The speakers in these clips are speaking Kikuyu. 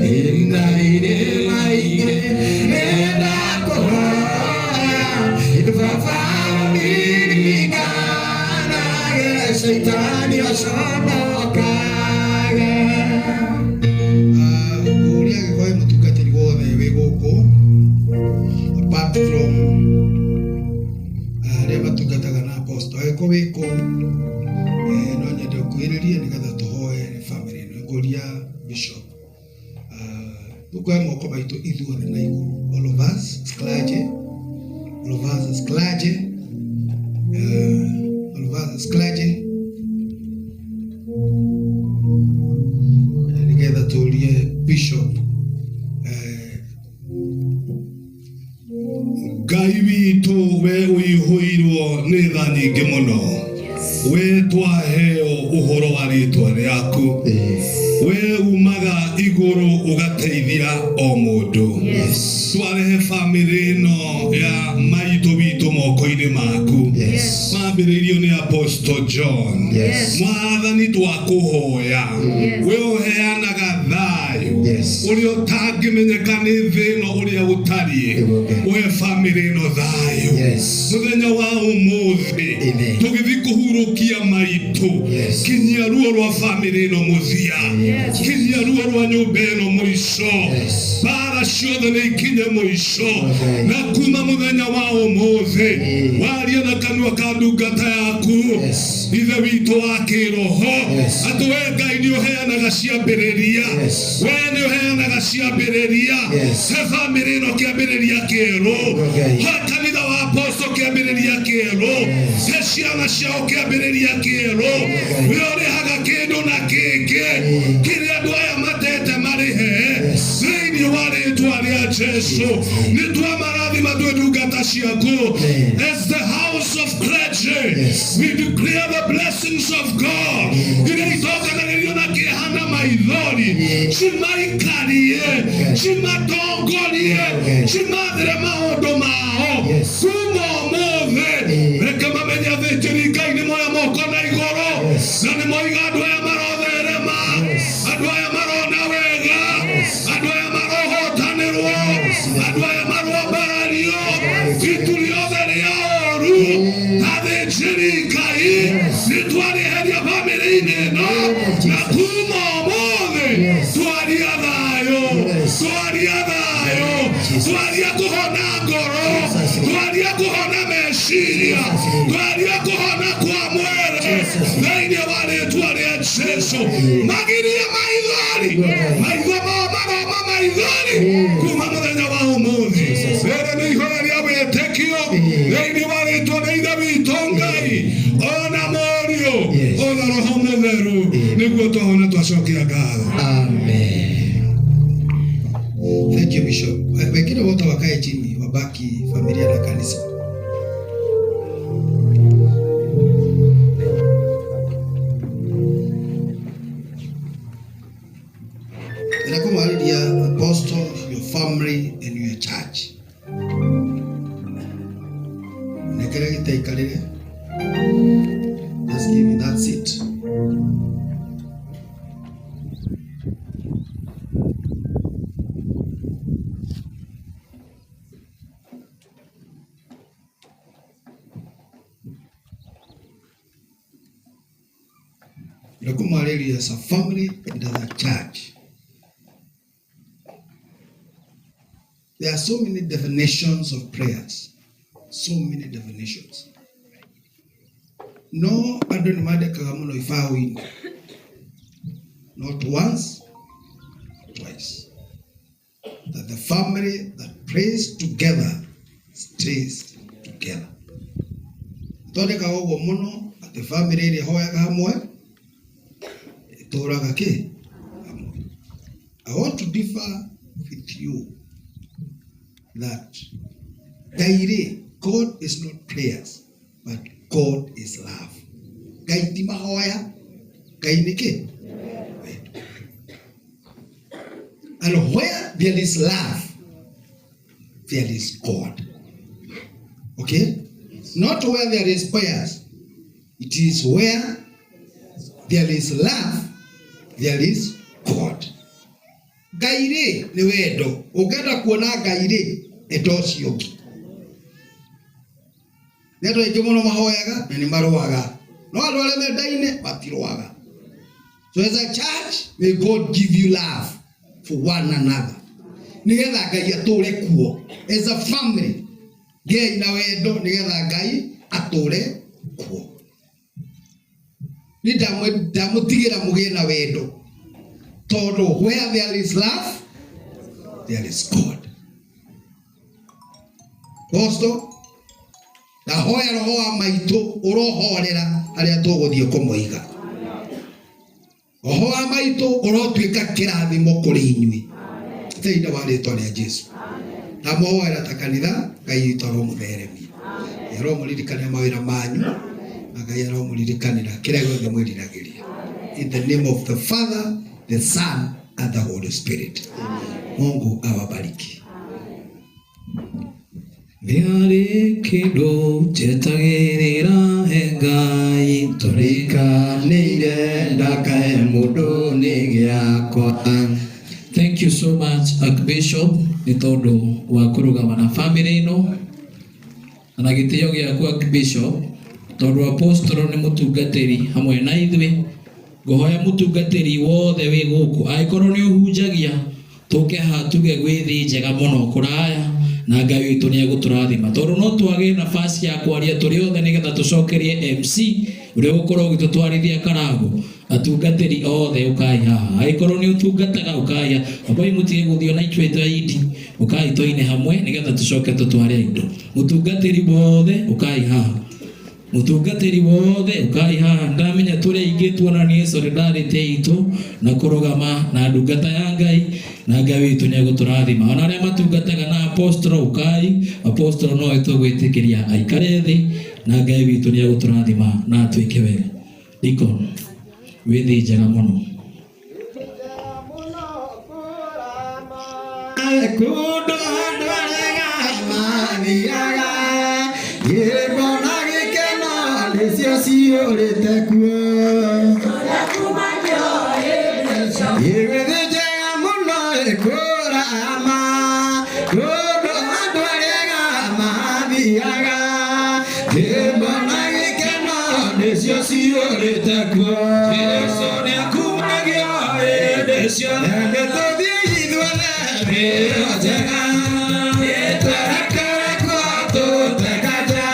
Indaire maingĩ nĩndakũhoya baba ũririkanage caitani aconokage. Ngũria angĩkorwo he mũtungatĩri wothe wĩ gũkũ apart from arĩa matungataga na apostle, angĩkorwo wĩ kũu no nyende ũkuhĩrĩrie nĩgetha tũhoere family ĩno. Ngũria bishop, tũkuoya moko maitũ ithuothe na igũrũ, all of us as clergy, all of us as clergy, all of us as clergy, nĩgetha tũrie bishop Ngai witũ we ũihũirwo nĩ tha nyingĩ mũno, we twaheo ũhoro wa rĩtwa rĩaku, we umaga igũrũ ũgateithia o mũndũ. Twarehe bamĩrĩ ĩno ya maitũ witũ moko-inĩ maku, mambĩrĩirio nĩ Apostle John. Mwathani twakũhoya, we ũheanaga thayũ ũrĩa ũtangĩmenyeka nĩ thĩ ĩno ũrĩa ũtariĩ, ũhe bamĩrĩ ĩno thayũ mũthenya wa ũmũthĩ tũgĩthiĩ kũhurũkia maitũ. Kinyia ruo rwa bamĩrĩ ĩno mũthia, kinyia ruo rwa nyũmba ĩno mũico, bara ciothe nĩ ikinye mũico, na kuma mũthenya wa ũmũthĩ waria na kanua ka ndungata yaku ithe witũ wa kĩroho atĩ we Ngai nĩ ũheanaga ciambĩrĩria, we nĩ ũheanaga ciambĩrĩria. He bamĩrĩ ĩno kĩambĩrĩria kĩerũ, he kanitha wa apostle kĩambĩrĩria kĩerũ, he ciana ciao kĩambĩrĩria kĩerũ. We ũrĩhaga kĩndũ na kĩngĩ kĩrĩa andũ aya matete marĩhe, thĩinĩ wa rĩtwa rĩa Jesu nĩ twamarathima twĩ ndungata ciaku. As the house of clergy, we declare the blessings of God iria itokanagĩrio na kĩeha na maithori, cimaikarie, cimatongorie, cimathĩre maũndũ mao kuma ũmũthĩ. Reke mamenye athĩnjĩri Ngai nĩ moya moko na igũrũ na nĩ moiga andũ aya marotherema, andũ aya marona wega, andũ aya marohotanĩrwo, andũ aya maroambarario, itu rĩothe rĩa ũru athĩnjĩri Ngai nĩ twarĩheria bamĩrĩ-inĩ ĩno, na kuma ũmũthĩ twaria thayũ, twaria thayũ, twaria kũhona ngoro, twaria kũhona meciria, twaria kũhona kwa mwĩrĩ thĩinĩ wa rĩtwa rĩa Jesu. Magirie maithori, maitho mao maroma maithori kuma mũthenya wa ũmũthĩ. Rĩrĩ nĩ ihoya rĩa wĩtĩkio thĩinĩ wa rĩtwa rĩa ithe witũ Ngai ona Mũriũ ona Roho Mũtheru, nĩguo twahona twacokia ngatho. Amen. Thank you, Bishop. Wengine wote wakae chini, wabaki familia na kanisa. Ninakumalilia Apostle, your family and your church. Nekere gitaikarire. Just give me that seat. Ninakumalilia as a family and as a church. There are so many definitions of prayers. So many definitions. No andũ nĩ mandĩkaga mũno ibaũ-inĩ. Not once, twice. That the family that prays together stays together. Thondekaga ũguo mũno atĩ family ĩrĩa ĩhoyaga hamwe ĩtũraga kĩ hamwe. I want to differ with you that Ngai rĩ, God is not prayers, but God is love. Ngai ti mahoya, Ngai nĩ kĩ? Wendo. And where there is love, there is God. Okay? Not where there is prayers. It is where there is love, there is God. Ngai rĩ nĩ wendo, ũngĩenda kuona Ngai rĩ, enda ũcio ũngĩ. Nĩ andũ aingĩ mũno mahoyaga na nĩ marũaga, no andũ arĩa mendaine matirũaga. So as a church, may God give you love for one another, nĩgetha Ngai atũre kuo. As a family, gĩai na wendo nĩgetha Ngai atũre kuo. Ni ndamũtigĩra mũgĩe na wendo, tondũ where there is love, there is God. Apostle, ndahoya roho wa maitũ ũrohorera harĩa tũgũthiĩ kũmũiga. Roho wa maitũ ũrotuĩka kĩrathimo kũrĩ inyuĩ thĩinĩ wa rĩtwa rĩa Jesu. Ndamũhoera ta kanitha, Ngai witũ aromũtheremia, aromũririkania mawĩra manyu, na Ngai aromũririkanĩra kĩrĩa gĩothe mwĩriragĩria. In the name of the Father, the Son and the Holy Spirit. Mungu awabariki. Nĩarĩ kĩndũ njetagĩrĩra he Ngai Tũrĩkanĩire ndakae mũndũ nĩ gĩakwa. Thank you so much, Archbishop, nĩ tondũ wa kũrũgama na family ĩno na gĩtĩo gĩaku, Archbishop, tondũ apostol nĩ mũtungatĩri hamwe na ithuĩ. Ngũhoya mũtungatĩri wothe wĩ gũkũ, angĩkorwo nĩ ũhunjagia, tũke haha tuge gwĩ thĩ njega mũno kũraya na Ngai witũ nĩ egũtũrathima, tondũ no twage nafasi ya kwaria tũrĩ othe nĩgetha tũcokerie MC ũrĩa ũgũkorwo ũgĩtũtwarithia karago. Atungatĩri othe ũkai haha, angĩkorwo nĩ ũtungataga ũkai haha, ambai mũtige gũthiĩ ona ithuĩ ta indi, ũkai tũine hamwe nĩgetha tũcoke tũtware indo. Mũtungatĩri wothe ũkai haha, mũtungatĩri wothe ũkai haha. Ndamenya tũrĩ aingĩ tuonanie solidarity itũ na kũrũgama na ndungata ya Ngai, na Ngai witũ nĩ egũtũrathima. Ona arĩa matungataga na apostol ũkai, apostol no ĩtũgwĩtĩkĩria aikare thĩ, na Ngai witũ nĩ egũtũrathima na atwĩke wega. Deacon, wĩ thĩ njega mũno. Kũndũ andũ arĩa mathiaga, nyĩmbo na gĩkeno nĩcio ciyũrĩte kuo. Ĩgĩthĩ njega mũno ĩkũrama, kũndũ andũ arĩa mathiaga, nyĩmbo na gĩkeno nĩcio ciyũrĩte kuo. Jesu nĩakumagio hĩndĩ ciothe. Nĩ tũthiĩ ithuothe thĩ ĩyo njega, ĩtwerekere kuo tũtekaja,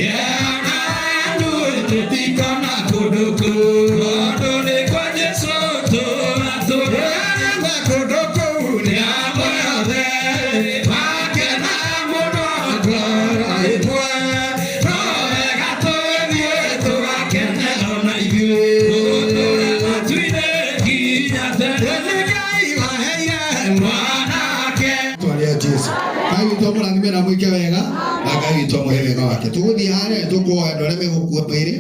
yena andũ tũtikona kũndũ kũu, tondũ nĩ kwa Jesu tũratũra. Ĩna kũndũ kũu nĩ amwe othe makena mũno ngoro ĩmwe, no wega tũthiĩ tũgakene ona ithuĩ. Tũtũre matu-inĩ nginya tene. Nĩ Ngai waheire mwanake. Rĩtwa rĩa Jesu. Ngai witũ amũrathime na mwĩke wega, na Ngai witũ amũhe wega wake. Tũgũthiĩ harĩa tũkuoya andũ arĩa megũkua mwĩrĩ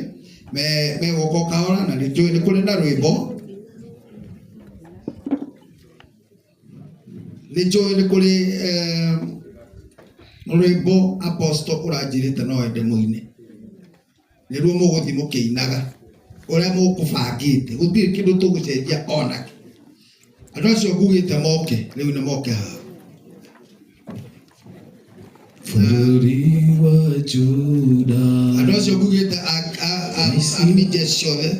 megũka o kahora, na nĩ njũĩ nĩ kũrĩ na rwĩmbo, nĩ njũĩ nĩ kũrĩ rwĩmbo apostle ũranjĩrĩte no ende mũine, nĩruo mũgũthiĩ mũkĩinaga ũrĩa mũkũbangĩte, gũtirĩ kĩndũ tũgũcenjia onakĩ. Andũ acio ngugĩte moke rĩu nĩ moke haha. Bũrũri wa Juda. Andũ acio ngugĩte a media ciothe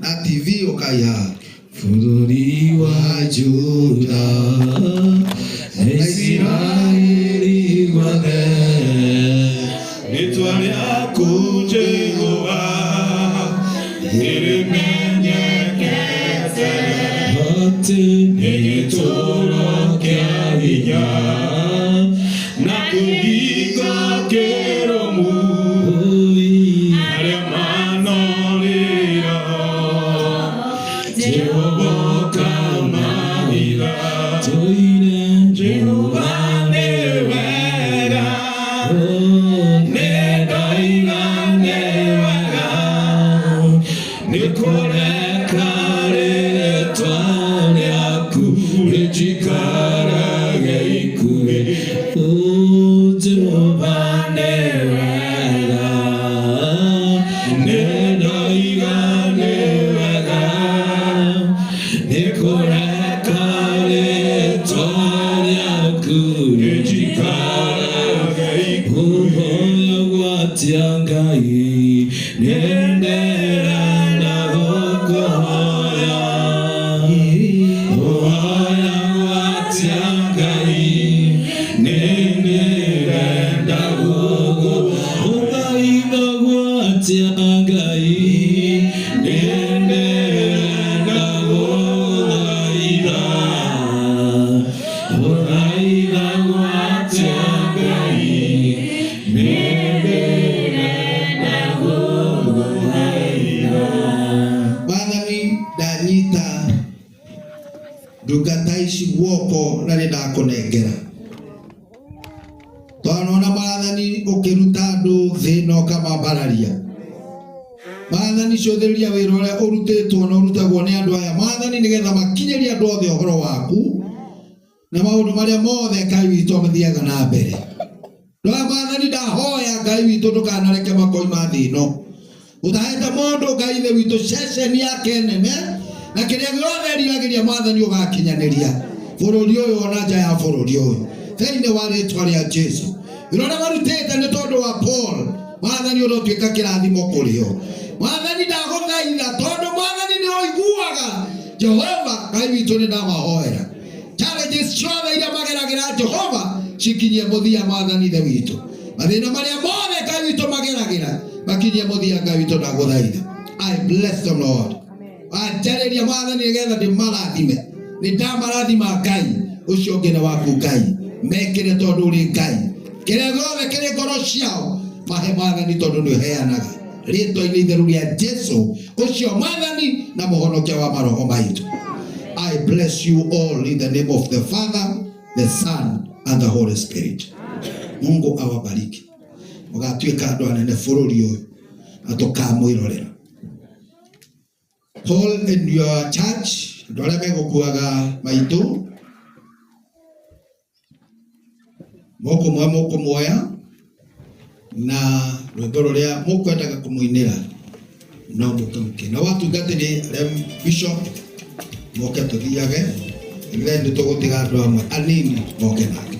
na TV ũkai haha. Bũrũri wa Juda na Isiraeli guothe, Rĩtwa rĩaku Jehova nĩrĩmenyekete, atĩ nĩ gĩtũũro kĩa hinya na kĩhingo kĩrũmu, arĩa manorĩra Jehova ũkamahitha. Tũine. Jehova nĩ wega, nĩ ndoiga nĩ wega, nĩ kũreka rĩtwa rĩaku rĩnjikarage ikuhĩ. Jehova nĩ wega, nĩ ndoiga nĩ wega, nĩ kũreka Ndungata ici guoko na nĩ ndakũnengera. Twanona maathani ũkĩruta andũ thĩ na ũkamambararia. Maathani cũthĩrĩria wĩra ũrĩa ũrutĩtwo na ũrutagwo nĩ andũ aya maathani nĩgetha makinyĩrie andũ othe ũhoro waku na maũndũ marĩa mothe Ngai witũ mathiaga na mbere. Ndoya maathani ndahoya Ngai witũ ndũkanareke makoima thĩ ĩno ũtahete mũndũ Ngai ithe witũ ceceni yake nene na kĩrĩa gĩothe eriragĩria maathani ũgakinyanĩria bũrũri ũyũ ona nja ya bũrũri ũyũ thĩinĩ wa rĩtwa rĩa Jesu. Wĩra ũrĩa marutĩte nĩ tondũ wa Paul maathani ũrotuĩka kĩrathimo kũrĩ o. Maathani ndagũthaitha tondũ maathani nĩ ũiguaga. Jehova Ngai witũ nĩ ndamahoera challenges ciothe iria mageragĩra Jehova cikinyie mũthia maathani ithe witũ mathĩna marĩa mothe Ngai witũ mageragĩra makinyie mũthia Ngai witũ ndagũthaitha. I bless the Lord. Wanjarĩria maathani nĩgetha ndĩmarathime nĩ ndamarathima Ngai ũcio ũngĩ nĩ waku Ngai mekĩre tondũ ũrĩ Ngai kĩrĩa gĩothe kĩrĩ ngoro ciao mahe maathani tondũ nĩ ũheanaga rĩtwa-inĩ itheru rĩa Jesu ũcio maathani na mũhonokia wa maroho maitũ. I bless you all in the name of the Father, the Son and the Holy Spirit. Mungu awabariki. Mũgatuĩka andũ anene bũrũri ũyũ na tũkamwĩrorera. Paul in your church, andũ arĩa megũkuaga maitũ mũkũmuoya mũkũmuoya na rwĩmbo rũrĩa mũkwendaga kũmũinĩra no mũke mũkĩ na watungatĩri arĩa bishop moke tũthiage then nĩ tũgũtiga andũ amwe anini moke nake.